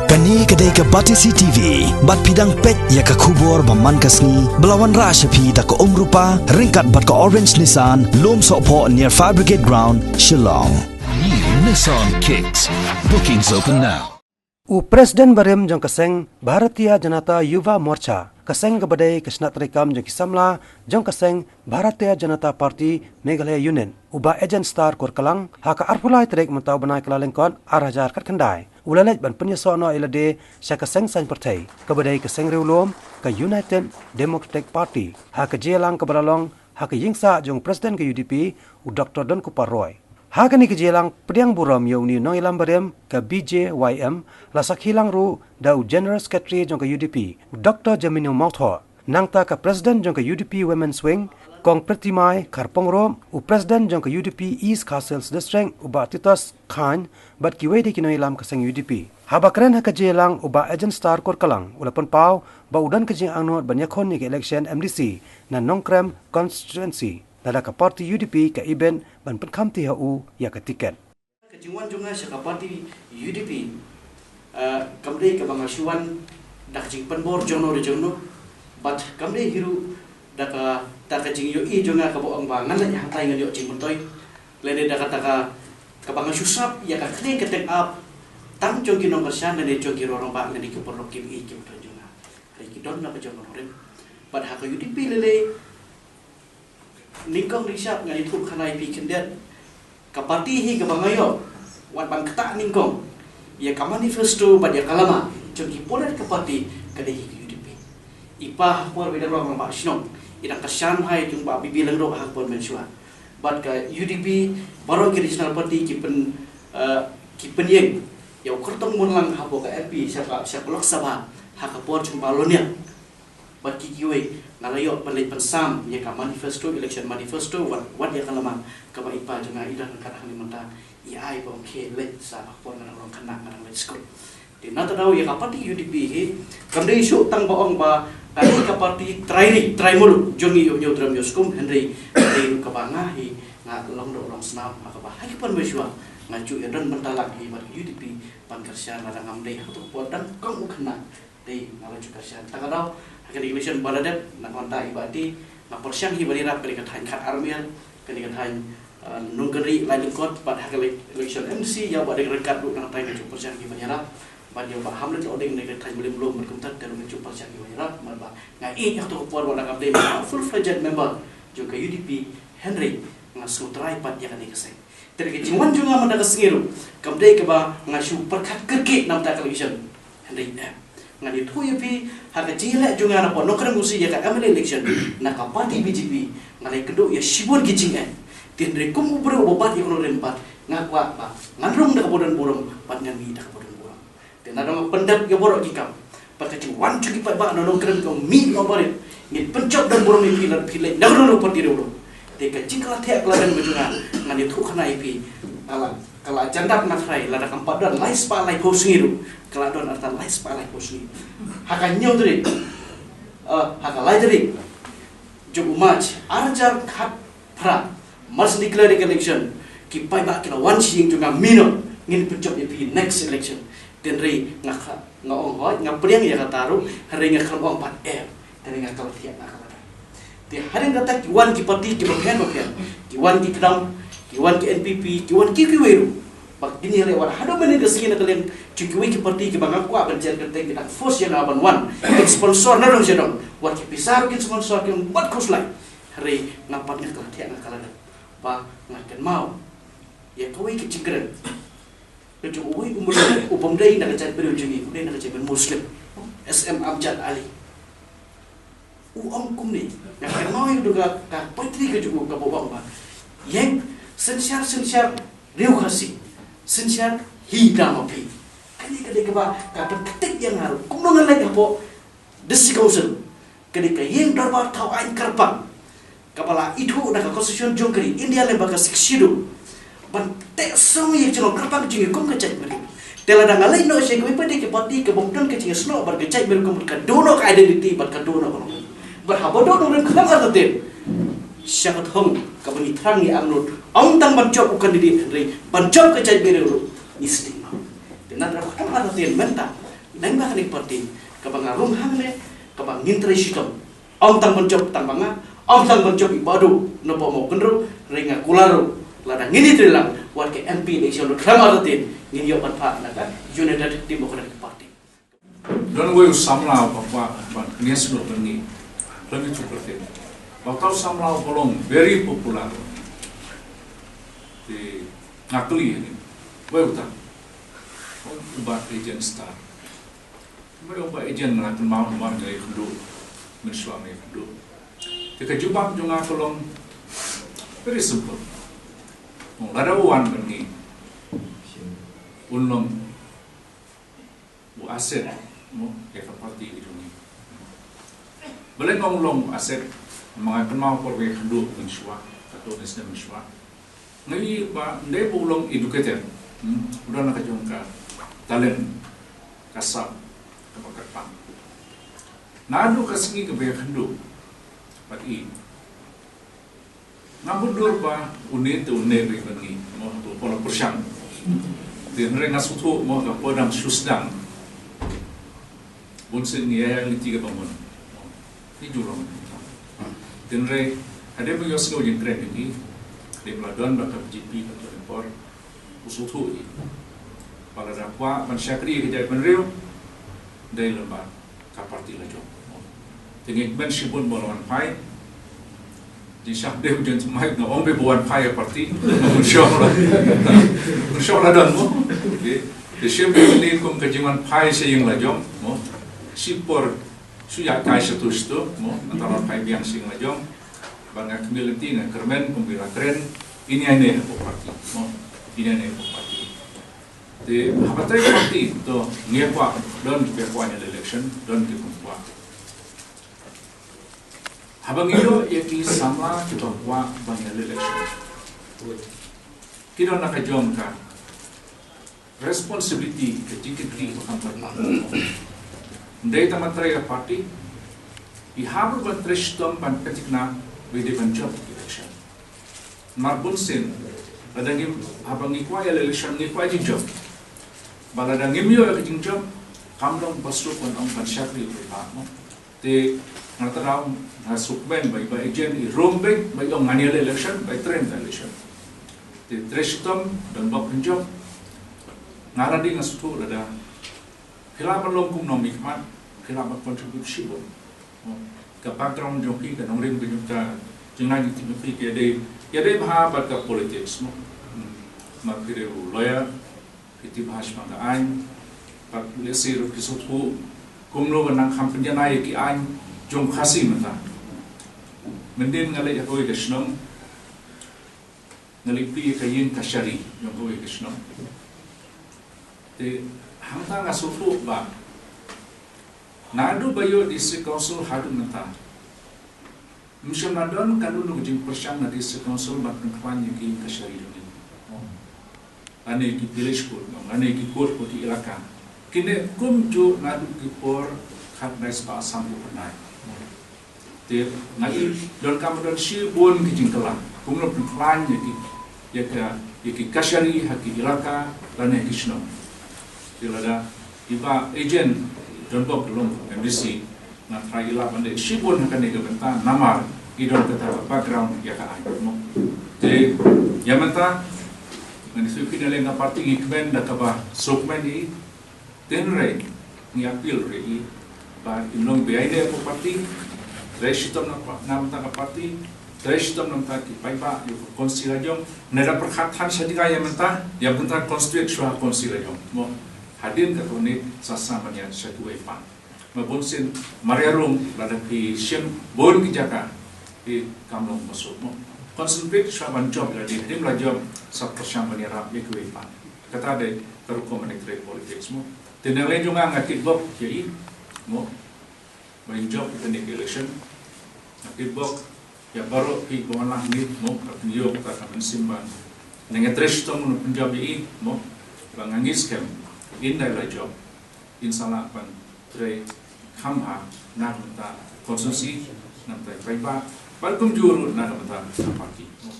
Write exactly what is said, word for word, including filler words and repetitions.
Kane ka dei ka Batesi T V, bad phi dang peit ïa ka khubor ba man ka sngi, ba la wanrah sha phi da ka Umrupa, ryngkat bad ka Orange Nissan, Lumsohphoh near Fire Brigade Ground, Shillong. New Nissan Kicks. Bookings open now. U President barim jong ka seng Bharatiya Janata Yuva Morcha, ka seng kaba dei ka shnat treikam jong ki samla jong ka seng Bharatiya Janata Party Meghalaya Unit, u Bah Agentstar Kurkalang, ha ka arphew lai tarik mynta u bnai Kyllalyngkot ar hajar khatkhyndai, u la leit ban pynïasoh noh ïa lade sha ka seng saiñ pyrthei, kaba dei ka seng riewlum ka United Democratic Party, ha ka jingïalang kaba la long ha ka ïingsah jong u President ka U D P, u Doktor Donkupar Roy. Ha kane ka jingïalang pdiang burom ïa une u nongïalam barim ka B J Y M, la sakhi lang ruh da u General Secretary jong ka U D P, u Doktor Jamineo Mawthoh. Nangta ka President jong ka U D P Women's Wing, Kong Preetimai Kharpongrup, u President jong ka U D P East Khasi Hills District, u Bah Titos Chyne, bad kiwei de ki nongïalam ka seng U D P. Haba kren ha ka jingïalang, u Bah Agentstar Kurkalang u la pynpaw ba u don ka jingangnud ban ïakhun ïa ka election M D C na Nongkrem constituency, lada ka party U D P ka ibit ban pynkham te ha u ïa ka tiket. Ka jingwan jong nga sha ka party U D P, eh, kam dei kaba nga shu wan da ka jingpynbor jong no re jong no, bad kam dei hi ruh da ka, da ka jingïohi jong nga kaba ong ba ngan leit hatai ngan ïoh jingmyntoi, lane da ka, da ka, kaba nga shu sap ïa ka khlieng ka teng ap tang jong ki nongkyrshan lane jong ki rangbah lane ki paralok kiba ïeit kiba don jong nga. Hynrei ki don na ka jong ka nongrim. Bad ha ka U D P lei lei, nyngkong nyngshap ngan ïathuh khana ïa phi khyndiat, ka party hi kaba nga ïoh wat ban ktah nyngkong ïa ka manifesto bad ïa ka lama jong ki pulit ka party ka dei hi ka U D P. I pa ha por ba i dang long rangbah shnong, i dang kyrshan ha ïa jong Bah B B Lyngdoh ha ka por mynshuwa. Bad ka U D P baroh ki regional party ki pyn, eh, ki pynïeng ïa u Kyrtong Mohnlang hapoh ka M P sha ka, sha ka Lok Sabha ha ka por jong Bah Loniang. Bad ki kiwei, nga la ïoh ban leit ban sam ïa ka manifesto, election manifesto, wat, wat ïa ka lama kaba i pa jong nga i dang ryngkat hangne mynta, i ai ba ong khie leit sa ha ka por nga dang long khynnah, nga dang leit skul. Te na kata ka daw ïa ka party U D P hi kam dei shuh tang ba ong ba ka dei ka party trai ri trai muluk jong ngi ïoh ñiew drem ïoh skum, hynrei ka dei ruh kaba nga hi nga long doh long snam ha kaba ha ki por mynshuwa nga ju ïa don bynta lang hi bad ka U D P ban kyrshan lada ngam dei ha kato ka por dang kong u khynnah. Dei nga la ju kyrshan. Ta ka daw ha kane ka election ba la dep na ka bynta i Bah T, nga pyrshang hi ban ïarap kane ka thaiñ Khatarmel, kane ka thaiñ, eh, Nongkynrih, Laityngkot, bad ha ka le-, election M D C ïa Bah Deng Ryngkat ruh nangta nga ju pyrshang hi ban ïarap. Bad ïa Bah Hamlet Lauding na ka thaiñ Mylliem Lum bad kumta te ruh nga ju pyrshang hi ban ïarap. Bad ba nga ïeit ha kato ka por ba la kam dei full fledged member jong ka U D P, hynrei nga sngewtrai pat ïa kane ka seng. Te ka jingwan jong nga mynta ka sngi ruh kam dei kaba nga shu pyrkhat kyrkieh na ka bynta ka election. Hynrei em, ngan ïathuh ïa phi, ha ka jingïaleh jong nga na pdeng Nongkrem Busi ïa ka M L A election na ka party B J P, nga la ïakynduh ïa shibun ki jingeh. Te hynrei kum u briew uba bat ïa ka nongrim pat, nga kwah ba ngan rung da kaba don burom bad ngan mih da kaba don burom. Te nga dang pyndep ïa baroh ki kam. Bad ka jingwan jong ki paidbah na Nongkrem ka mih noh barit. Ngin pynjop don burom ïa phi lada phi leit na kano kano ka party ruh. Te ka jingkylla thiah kylla dem ka jong nga, ngan ïathuh khana ïa phi. Ka la, ka la jan dap na khrai, lada kam pat don lai spah laiphew sngi ruh, ka la don artat lai spah laiphew sngi. Ha ka hynñiew tarik, eh, ha ka lai tarik jong u March, ar hajar khatphra, March declare election, ki paidbah ki la wan sha ïing jong nga, mih noh, ngin pynjop ïa phi next election. Te hynrei nga kha, nga ong hooid, nga pdiang ïa kata ruh, hynrei nga khlem ong pat em. Te hynrei nga kylla thiah, nga kylla thiah. Te hadien kata ki wan ki party kiba pher ba pher, ki wan ki KDAM, ki wan ki N P P, ki wan ki kiwei ruh. Bad kine leh wat haduh mynne ka sngi na ka liang jong kiwei ki party kiba nga kwah ban jer kyrteng ki dang force ïa nga ban wan, kin sponsor na dong sha dong. Wat ki pisa ruh kin sponsor, kin wat khuslai. Hynrei nga pat nga kylla thiah, nga kylla dem. Ba nga kynmaw ïa kawei ka jingkren ka jong uwei u mrad u bym dei na ka jaitbynriew jong ngi, u dei na ka jaitbynriew Muslim, S M Amjad Ali. U ong kumne, nga kynmaw ïa ka, ka poetry ka jong u kaba ong ba, ïeng synshar synshar riew Khasi, synshar hi da ma phi. Kane ka dei kaba ka pynkynthih ïa nga ruh kumno ngan leit hapoh District Council. Ka dei ka ïing dorbar thaw aiñ kyrpang kaba la ithuh da ka Constitution jong ka ri India lyngba ka Sixth Schedule ban teh song ïa ka jinglong kyrpang jong ngi kum ka jaitbynriew. Te lada nga leit noh sha kiwei pat de ki party ka bym don ka jingïasnoh bad ka jaitbynriew, ka mut ka duh noh ka identity bad ka duh noh ka nongrim. Bad haba duh nongrim khlem artatien, sha ka thong kaba ngi thrang ngi angnud, ym tang ban jop u candidate hynrei ban jop ka jaitbynriew ruh ngi sdang noh. Te nangta khlem artatien mynta Nang ba kane ka parti kaba nga rung hangne, kaba ngin trei shitom. Ym tang ban jop tang ba nga, ym tang ban jop i Bah Duh na Bah Mawkynrew, hynrei nga kular ruh lada ngin ïatrei lang wat ka M P election ruh khlem artatien ngin ïoh ban phah na ka United Democratic Party. Don uwei u samla uba kwah ban knieh shuh ban ngi. Khlem ïathuh kyrteng. Ba uta u samla uba long very popular. Te nga kylli ïa ngi. Uwei uta. U Bah Agent Star. Uwei u Bah Agent nga la kynmaw namar nga ïakynduh. Mynshuwa nga ïakynduh. Te ka jubab jong nga ka long very simple. Lada u wan ban ngi. Un long u asset, mo, ïa ka parti ka jong ngi. Balei nga ong long u asset, ma nga kynmaw por ba ïakynduh mynshuwa, katto katne snem mynshuwa. Nga ïohi ba ym dei ba u long educated, hmm, u don la ka jong ka talent, ka sap, kaba kyrpang. Naduh ka sngi kaba ïakynduh bad i, ngam bud dur ba une te une ba i ban ngi, mo, to pala pyrshang. Te hynrei nga sngewthuh, mo, ka por dang shu sdang. Bun sien ngi ïa ïa lynti kaba mon. Ngi ju long. Te hynrei hadien ba ngi ïohsngew jingkren ïa ngi, hadien ba la don ba ka B J P ka por, u sngewthuh ïa ngi ba lada kwah ban shakri ka jaitbynriew, dei lem bad ka parti la jong. Te ngi kmen shibun ba la wan phai. Jingshisha dei u jan thymmai nga ong ba wan phai ïa parti. Mynshuwa la, mynshuwa la don, mo. Te, te shim ba ni kum ka jingwan phai sha ïing la jong, mo. Shipor shu ïa kai shatu shatu, mo. Nangta wan phai biang sha ïing la jong. Ba nga khmih lynti, nga kyrmen kum ba la kren. Ini ine hapoh parti, mo. Ini ine hapoh parti. Te haba trei parti to ngi kwah, don kiba kwah ïa election, don kiba ym kwah. Haba ngi ïoh ïa ki samla kiba kwah ban ïa election, ki don la ka jong ka responsibility, ka jingkitkhlieh ba kham kyrpang. Ym dei tang ban trei ïa parti, i hap ruh ban trei shitom ban pynthikna ba i dei ban jop election. Namar bun sien, lada ngim, haba ngi kwah ïa election ngi kwah jingjop. Ba lada ngim ïoh ïa ka jingjop, kam long ba suk ban ong ban shakri u paidbah, mo. Te nga tharai nga sngewkmen ba i Bah Agent i rung beit ba i ong ngan ïa election, ba i trei election. Te trei shitom, don bok pynjop. Nga la dei nga sngewthuh lada phi lah ban long kum u nongmihkhmat, phi lah ban contribute shibun. Ka background jong phi, ka nongrim ka jong ka, jinglait jingtip jong phi ka dei, ka dei bha bad ka politics, mo. Hmm. Ma phi dei u lawyer, phi tip bha shaphang ka aiñ, bad lehse ruh phi sngewthuh kumno ban nang kham pynjanai ïa ki aiñ jong Khasi mynta. Myndien nga leit ha kawei ka shnong, nga leit plie ïa ka ïing kashari jong kawei ka shnong. Te hangta nga sngewthuh ba naduh ba ïoh District Council haduh mynta, ym shym la don kano kano ka jingpyrshang na District Council ban pynkhlaiñ ïa ki ïing kashari jong ngi, lane ki village court, lane ki court ka ki elaka. Kine kumjuh naduh ki por khatkhyndai spah sanphew khyndai. Te nga i donkam don shibun ki jingkylla kumno pynkhlaiñ ïa ki, ïa ka, ïa ki kashari ha ki elaka lane ha ki shnong. Te lada i Bah Agent don bok long M D C, nga tharai i lah ban leh shibun ha kane ka bynta namar i don kata ka background ïa ka aiñ, mo. Te ïa mynta ngan shu kynnoh lem na parti, ngi kmen da kaba sngewkmen ïa i. Te hynrei ngi appeal ruh ïa i ba im long beaiñ ïa ka parti, trei shitom na ka, na bynta ka parti, trei shitom na bynta ki paidbah ïa ka constituency la jong. Ngi da pyrkhat than sha jngai ïa mynta, ïa mynta constitute shuwa constituency la jong, mo. Hadien katto ne sa sdang ban ïaid sha kiwei pat. Ma bun sien mar ïa rung lada phi shim bun ki jaka, phi kam long ba suk, mo. Concentrate shuwa ban jop ïa lade, hadien la jop sa pyrshang ban ïarap ïa kiwei pat. Kata dei ka rukom ban trei politics, mo. Te na lynti jong nga, nga kitbok ïa i, mo, ba in jop ïa kane ka election. Nga kitbok ïa baroh phi ba wan lang hangne, mo, ka pynïoh kata ka mynsiem ba ngi trei shitom ban pynjop ïa i, mo, ba nga ngeit skhem in da la jop in sa lah ban trei kham bha na ka bynta constituency, na ka bynta i paidbah, bad kumjuh ruh na ka bynta ka party, mo.